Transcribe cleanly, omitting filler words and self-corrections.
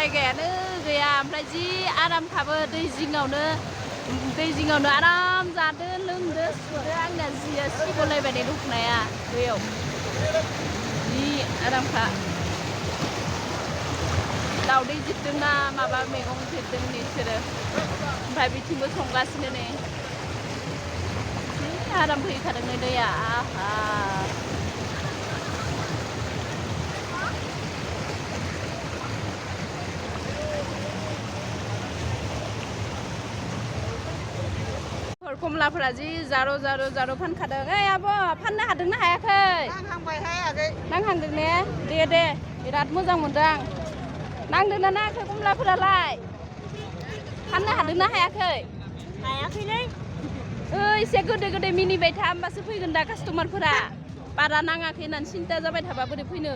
जायगायानो गैया ओमफ्राय जि आराम खाबो दै जिङावनो आराम जादो लोंदो सुदो आंना जिया सिगलायबाय दखनाया दैयाव जि आरामखा दावदै जिरदोंना माबा मैगं जिरदों बिसोरो ओमफ्राय बिथिंबो संगासिनो नै जि आराम फैखादों नै दैया आहा कमलाफोरा जि जारो फानखादों ओइ आब' फाननो हादोंना हायाखै नांहांबायहाय आगै नांहांदों ने दे बिराद मोजां मोनदों आं नांदोंना नाङाखै कमलाफोरालाय फाननो हादोंना हायाखै हायाखैलै एसे गोदै मिनिबाय था होमबासो फैगोन दा कास्टमारफोरा बारा नाङाखै होननानै सिन्था जाबाय थाबा बोरै फैनो